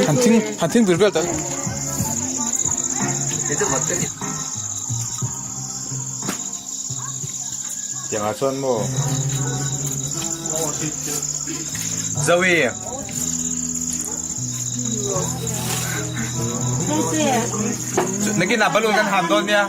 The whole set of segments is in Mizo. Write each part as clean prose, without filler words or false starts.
Han thing han thing vir vel ta. Tiang ah chuan maw Zoe. Nakin ah balloon kan ham dawn nia.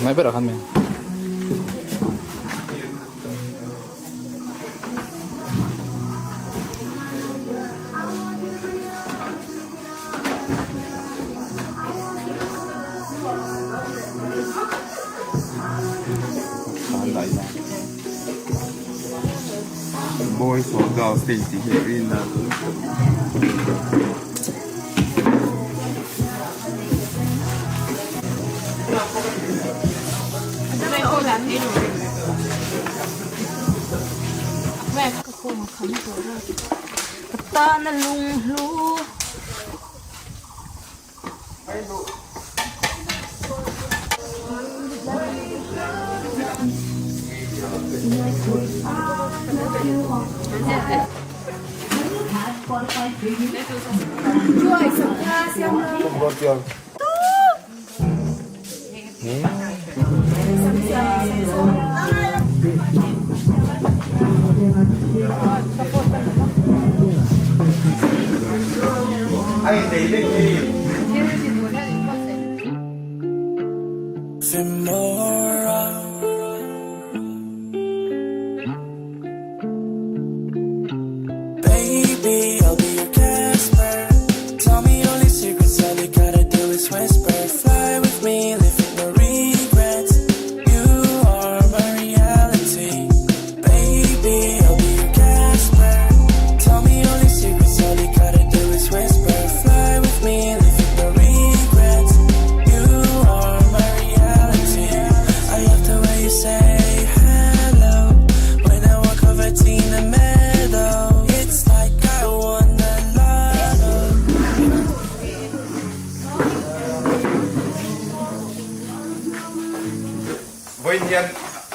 Mai ber ah khan mi. Boys or girls te intih hi rin a. Ka tana lunghlu. Vawiin hian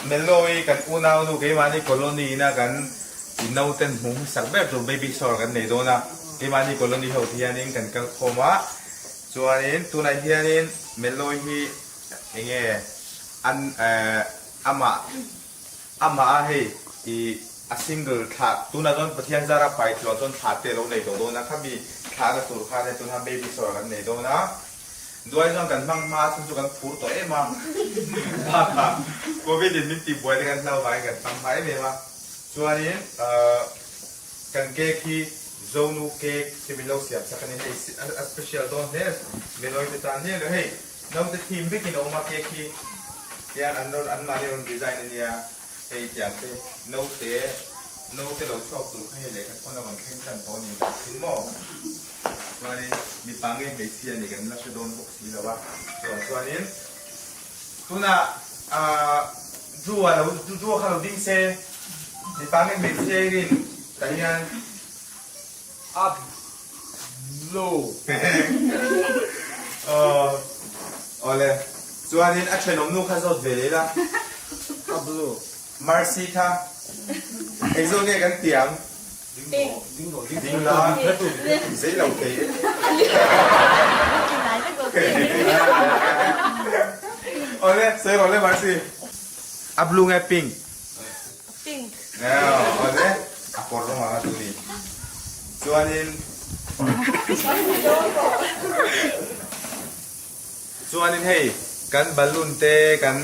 Mellow-i kan unaunu keimahni colony ina kan nauten hmuh hmasak ber tur baby shower kan nei dawn a, keimahni colony ho te hianin kan kal khawm a, chuanin tunah hianin Mellow-i hi enge an amah amah a hei ih a single thlah tunah chuan Pathian zara pai tluang chuan thlah te a lo nei tawh dawn a, khami thlahna tur khan hei tunah baby shower kan nei dawn a. Duai chuan kan hmang hma chhung chu kan phur tawh em a, bakah Covid in min tihbuai te kan hlau vangin kan hmang hma em em a. Chuanin kan cake hi Zonu cake hi min lo siam sak a ni, hei a special dawn hle a, Meloi te tan hle lo hei naute theme vekin a awm a cake hi tian an rawn anmahni rawn design a nia, hei tiang te naute naute lo chhuak tur kha hei lehkha thawn a rawn thleng tan tawh a ni kan thin maw? Chuanin mipa nge hmeichhia nih kan la hre dawn bawk si lo a, chuan chuanin tunah aah Drew a lo Drew a kha lo ding se, mipa nge hmeichhia i rin tah hian a blue aw awle chuanin a thenawmnu kha zawt ve leh ila a blue Mercy kha engzawt nge kan tiang? Ding la, zei lo thei e. Awle, sawi rawh le Mercy. A blue nge pink? Pink. Awle, a kawr rawng ang a tu ni. Chuanin Chuanin hei kan balloon te kan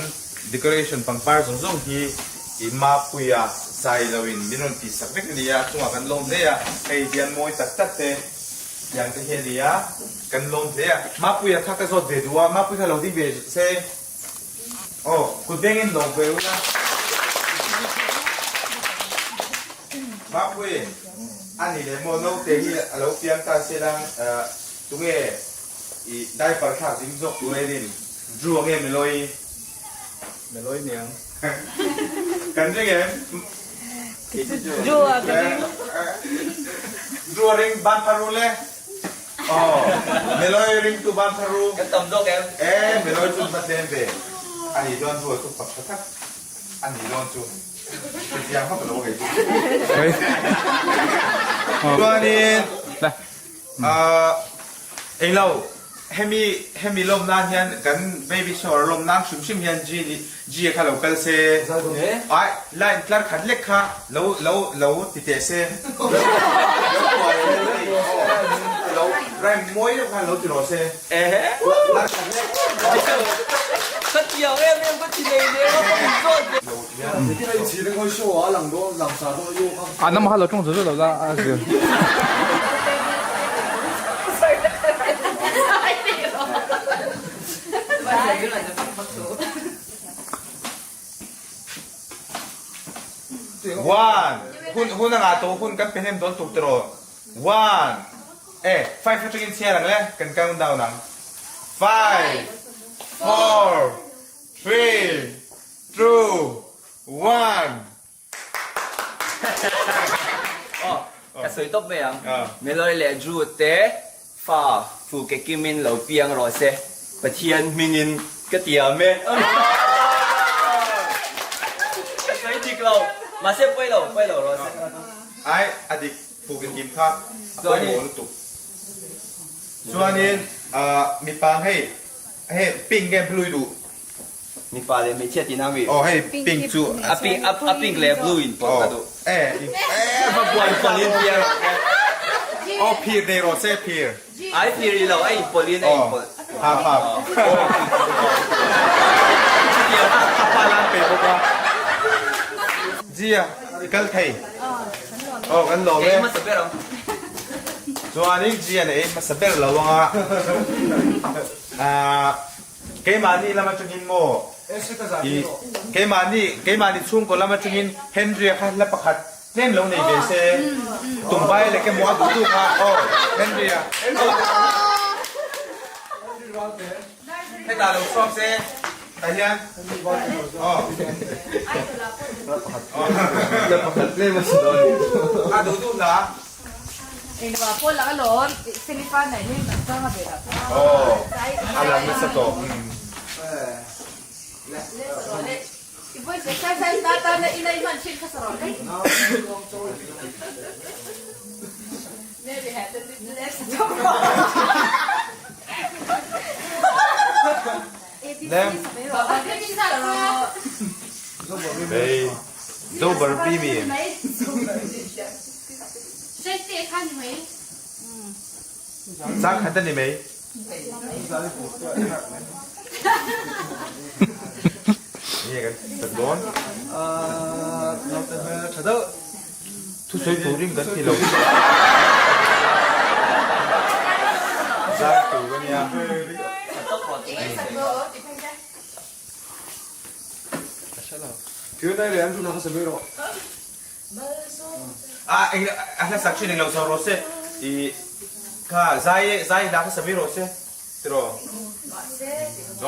decoration pangpar zawng zawng hi i Mapuia Sailoin min rawn tih sak vek a ni a, a chungah kan lawm hle a, hei hian mawi tak tak te tiang te hi a ni a, kan lawm hle a. Mapuia kha ka zawt ve duh a, Mapuia kha lo ding ve se aw kut bengin lawm ve ula. Mapui a ni leh maw naute hi a lo piang ta se lang tunge I diaper thlak ding zawk tur enin Drew ange Meloi? Meloi niang. Kan ring em? Drew a ka ring. Drew a ring ban phar ru le. Aw Meloi ring tu ban phar ru. Kan tam zawk em? E Meloi chu va tlem ve. Ani chuan Drew a chu pakhat tak ani dawn chu. Hetiang vak lo hei chu. Chuanin Englo, hemi hemi lawm nan hian kan baby shower lawm nan hrim hrim hian G nih G a kha lo kal se, ai line tlar khat lek kha lo lo lo ti teh se, lo kuai lo rhyme mawi deuh khan lo ti rawh se, tlar khat lek. Ka tiang em em ka ti nei nen a ka in zawt ve. A nama kha lo tawng zut zut lo la a zir. One, hun hun anga to hun kan pe hnem dawn tuk tiraw. One, e five atangin chhiar ang le kan count down ang. Five, four, three, two, one. Aw, ka sawi tawp mai ang. Meloi leh Drew te fa fu ke kimin lo piang rawh se, Pathian hmingin ka tiam e. Ka sawi dik lo, mahse pawi lo, pawi lo rawh se. Ai, a dik, fu ke kim kha a pawimawh lutuk. Chuanin mipa hei, hei pink nge blue i duh? Mipa leh hmeichhia tihna ami? Aw hei pink chu a pink a pink leh blue in pawlh ka duh. E e va buai pawlh in piang rawh se. Aw phir nei rawh se phir. Ai phir i lo a in pawlh in a in pawlh. Ha ha. A pa lan pe bawk a. Zia i kal thei. Aw kan lawm e. Ei hmasa ber ang. Chuanin Zia na ei hmasa ber lo ang a. Ah. Keimahni lam atangin maw? I, keimahni, keimahni chhungkaw lam atangin Henry-a kha hla pakhat tlem lo nei ve se, Tumbai leh emaw a duh duh kha, aw, Henry-a. Hetah lo chhuak se, tah hian, aw. Hla pakhat tlem a si dawn ni. A duh duh hla. Aw, a lang nasa tawh. Hey, zo Barbie mi. Chang khat ani mai. Nge kan sak dawn? Thusawi turin kan ti lo. Zai tur a nia. A eng a hla sak thin englo zo rawh se i kha zai zai hla kha sa mai rawh se tiraw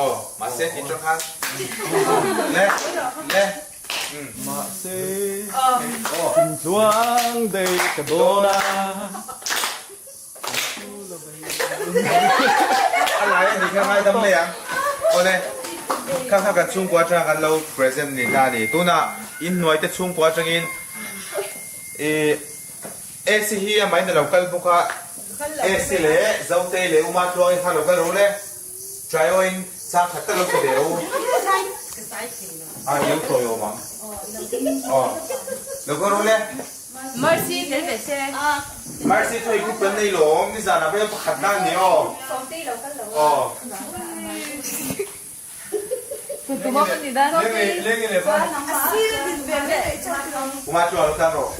aw mahse tih tang khan le le Mahse tluang dei ka dawn a. A lai a nih kha ngaidam mai ang. Awle, kha kha kan chhungkua atanga kan lo present ni ta a ni. Tunah inhnuai te chhungkua atangin ih AC hi amahin a lo kal bawk a, AC leh Zotei leh Uma Tluangi kha lo kal ro le. Try-in chang khat tak lo sa ve ro. A i lo tawi awm ang. Aw, lo kal ro le. Mercy tel ve se. Mercy chu hei group kan nei lawm nizan ah pawh pakhat na ani aw. Sawmtei lo kal lo a. Aw. Tutum a ni dan. Lengi le va. Kuma chu alo tan rawh.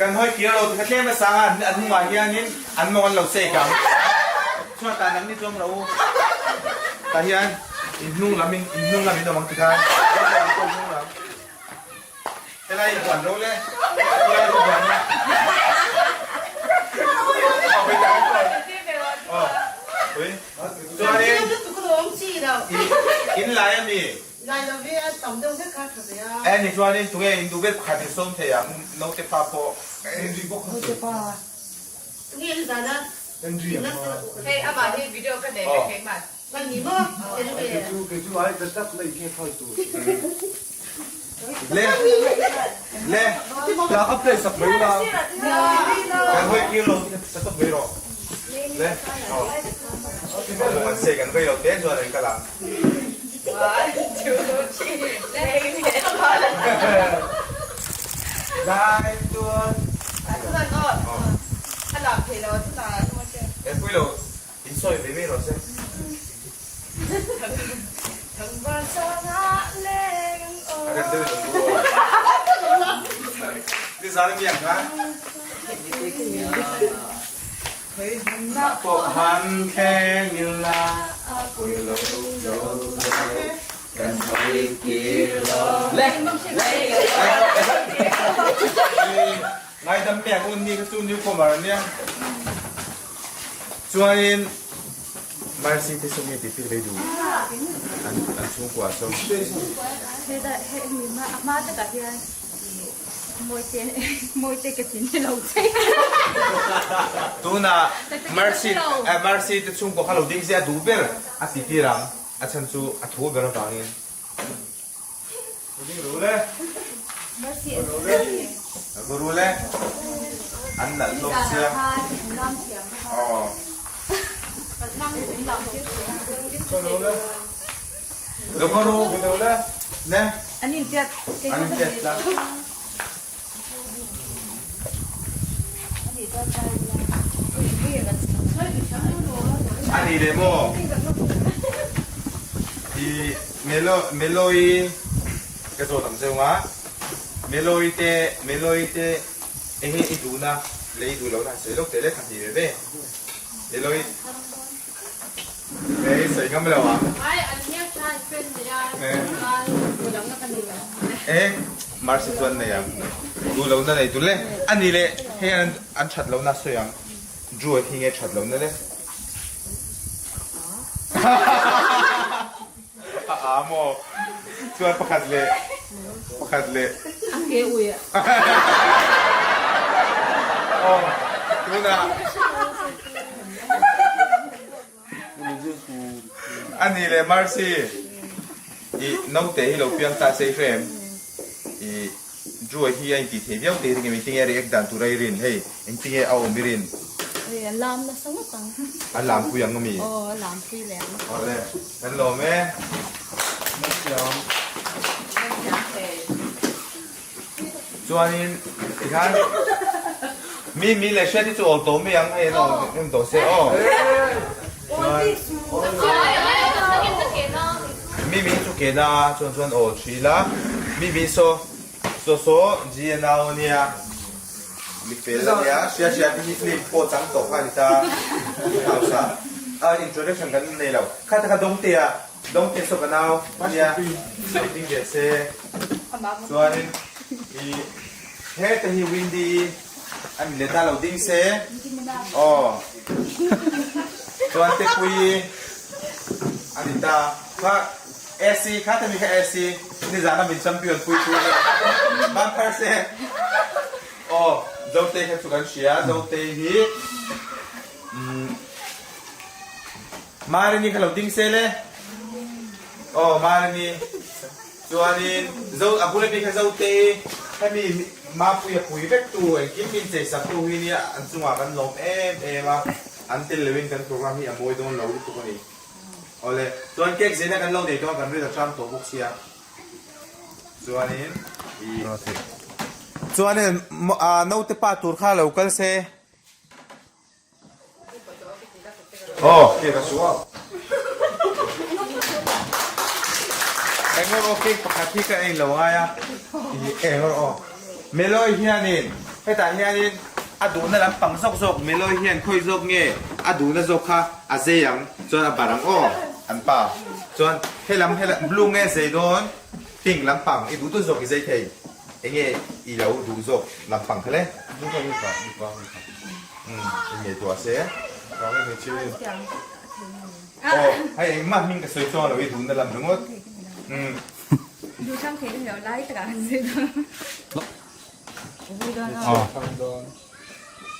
Kan hawi kir lo ti kha tlem a sang a an hnungah hianin an mawng an lo sek ang. Chhuat ah nang ni tlawm lo u. Tah hian in hnung lam in in hnung lam in awm ang ti khan. Hnung lam. Helai in buan ro le. Helai in buan le. Ui. Chuanin in lai ami. E ni chuanin tunge in duh ber pakhat in sawm thei ang naute pa pawh. Le le kan hawi kir lo sa tawp mai rawh le aw an sei kan vei lo te chuan an kal ang. Lai tuan E pui lo in sawi ve mai rawh se. A rem deuh in awm duh aw. Nizan a mi ang kha. Pawh han thleng ila a pui lo lo kan hawi kir lo. Le le Ngaidam miang un ni kha chu newcomer ania. Chuanin Mercy te saw nge tih feel ve duh an an chhungkua saw. Tunah Mercy Mercy te chhungkua kha lo ding se a duh ber a ti tir ang a chhan chu a thu ber avangin. Guru le an nalh hlawm sia. Aw. Lo guru le. An intiat. An intiat tlang. A ni leh maw? I Melo Meloi ka zawt ang zeuh a, Meloi te Meloi te eng nge i duhna leh i duh lohna han sawi lawk teh le kha hnih ve ve. Meloi Hei sawi ngam lo ang. E Mercy chuan nei ang. Duh lo na nei dul e. A ni le hei an an that lo na sawi ang. Drew a hi nge that lo na le. A a maw. Chuan pakhat leh pakhat leh. A ke ui a. Aw tunah. A ni le Mercy. I naute hi lo piang ta se i hre em? I Drew a hi a intih thei viau teh hi ringem engtinge a react dan tura i rin hei engtinge a awm i rin? Ri a lam nasa ngawt ang. A lam pui ang ami? Aw a lam pui leh ang. Awle kan lawm e. Nathiam. Nathiam thei. Chuanin tikhan mi mi leh hriat hi chu awl tawh mai ang hei an awl em tawh se aw. Chuan mi mi chu ke na a chuan chuan awl thil a mi mi saw saw saw G a nau ania mi fel ania hria hria te hi film pawh chang tawh kha a ni ta hausa a introduction kan nei lo kha te kha dawngte a dawngte saw ka nau ania ding ve se. Chuanin i heta hi Windy a ni leh ta lo ding se aw chuan Tepuii a ni ta kha AC kha ta mi kha AC nizana min champion pui chu ban phar se aw Zotei kha chu kan hria Zotei hi umm Marini kha lo ding se le aw Marini. Chuanin Zo a bula mi kha Zote hemi Mapui a pui vek tu engkim min chei sak tu hi nia an chungah kan lawm em em a, an tel loin kan program hi a mawi dawn lo lutuk a ni. Awle, chuan cake zena kan lo nei dawn kan rin a tang tawh bawk sia. Chuanin i Chuanin naute pa tur kha lo kal se. Aw cake a suah. Engawr aw cake pakhat hi ka ei lo ngai a i engawr aw Meloy hianin hetah hianin a duhna lampang zawk zawk Meloy hian khawi zawk nge a duhna zawk kha a zei ang chuan a bar ang aw an pa chuan helam helam blue nge zei dawn pink lampang i duh duh zawk i zei thei enge i lo duh zawk lampang kha le. Umm ngaihtuah se. Aw hei engmah hming ka sawi chuang lo i duhna lam ringawt. Umm.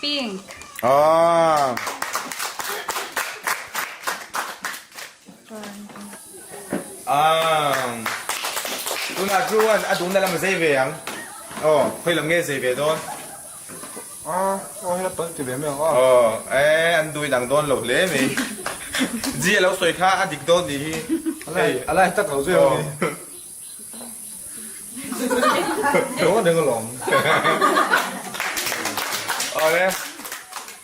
Pink. Aw. Aw. Tunah chuan a duhna lam a zei ve ang. Aw khawi lam nge zei ve dawn? Aw hela pan ti ve mai ang aw. Aw e an duh in ang dawn lo hle mai. Ji a lo sawi kha a dik dawn nih hi. Hei a lai tak lo zui ang ni. Dawn reng alawm. Aw le.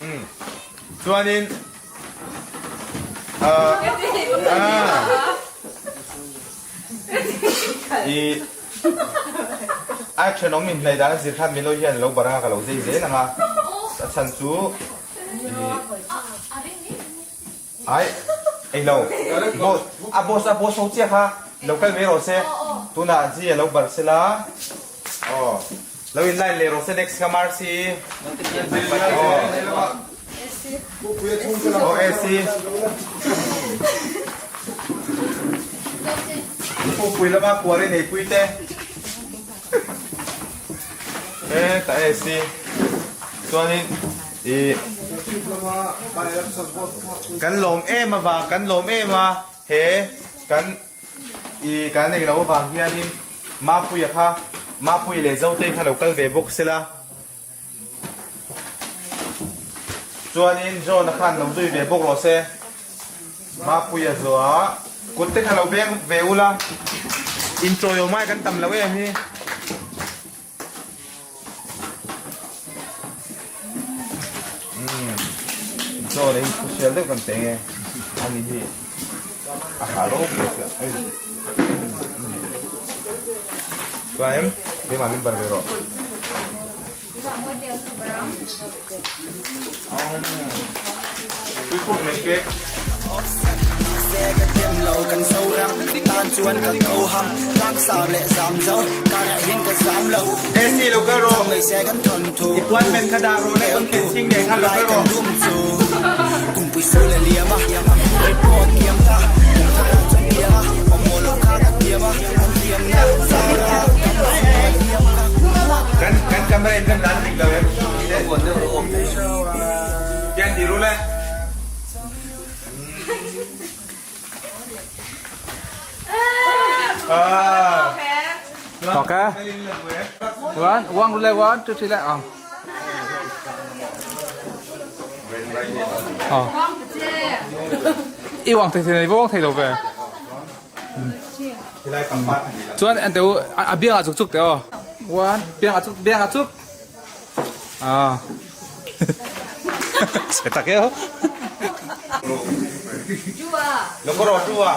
Umm chuanin ah I a thenawm in hnaih dan a zir khan Melo hian lo bar anga ka lo zei zel ang a, a chhan chu i ai ei lo boss a boss a boss ho chiah kha lo kal mai rawh se tunah ji a lo bar sela aw lo in line leh rawh se next ka Marcy aw. Aw AC. Pupui lama kuari nei pui te. E ta AC. Chuanin i kan lawm em avang kan lawm em a he kan i kan nei lo avang hianin Mapuia kha Mapuia leh Zotei kha lo kal ve bawk sela. Chuanin John-a khan lo zui ve bawk rawh se. Mapuia zuah kut te kha lo beng ve ula, inchawi awm ai kan tam lo em hi. Umm John-a hi social deuh kan pe nge ani hi a hah ropui chiah. Chuan em keimah min bar ve rawh. AC lo kal rawh i puan men kha dah rawh le kan fencing nen khan lo kal rawh. Kan kan camera in kan dan dik lo em. Tian ti ru le. Ok. One, one, le, one, two, three, le. Ah. Ah. I wang thei thei nei vawng thei lo ve. Chuan an teu a biang ah chuk chuk te aw. One, biang ah chuk, biang ah chuk. Ah. Sẽ tak eo. Lokoro tua.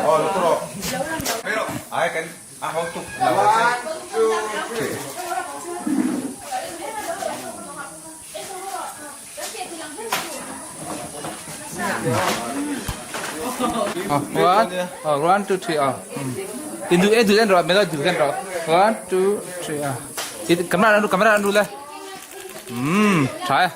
Oh, lokoro. Ai kan a ho tuk One, two, three. One, oh, one, two, three, oh. Indu eh du en ro, melo du en ro. One, two, three, ah. Camera andu, camera andu le. Try.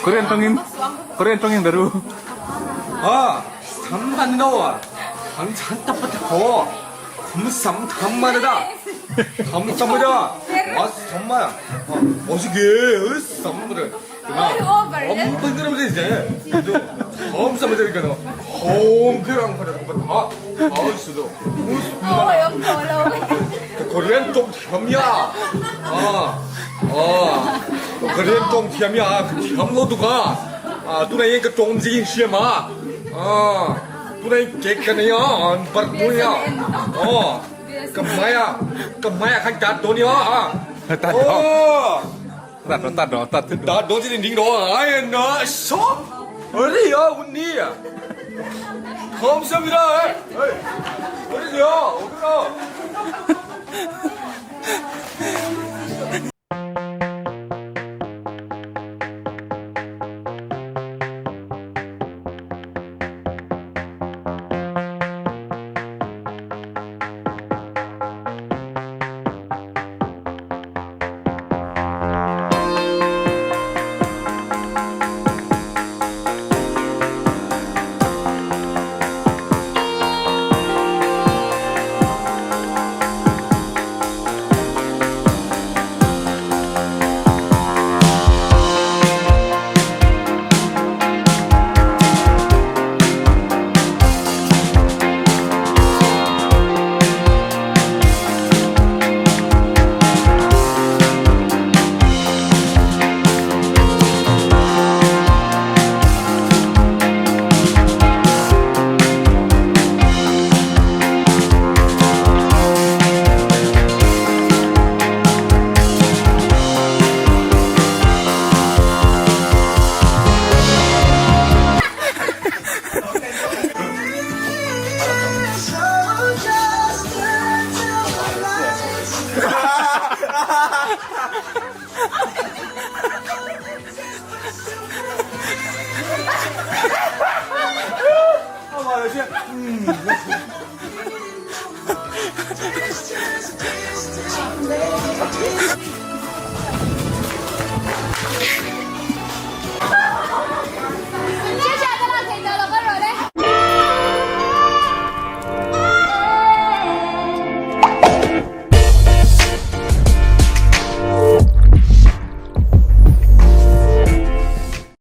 Korean tawngin Korean tawngin beru. 아, 3만 넣어. 당찬 따뜻하고. 삼 삼만이다. 삼삼이다. 아, 삼만. 어시게 삼만을. 엄청 그러면 이제. 엄청 그러니까 홈그랑 그런 거 다. 아, 수도. 코리안 좀 겸이야. 아, 아, 코리안 좀 겸이야. 겸로도가. 아, 뚜나 이거 좀 지긴 시마. 아, 뚜나 개까네요. 버도야. 어, કમાયા કમાયા khanh chát đồ nhá. ตัดดอกตัดดอกตัดดอกตัด 나 너지는 링 아예 나 쇼? 어디야 언니? 감사합니다. 어디야 어디야?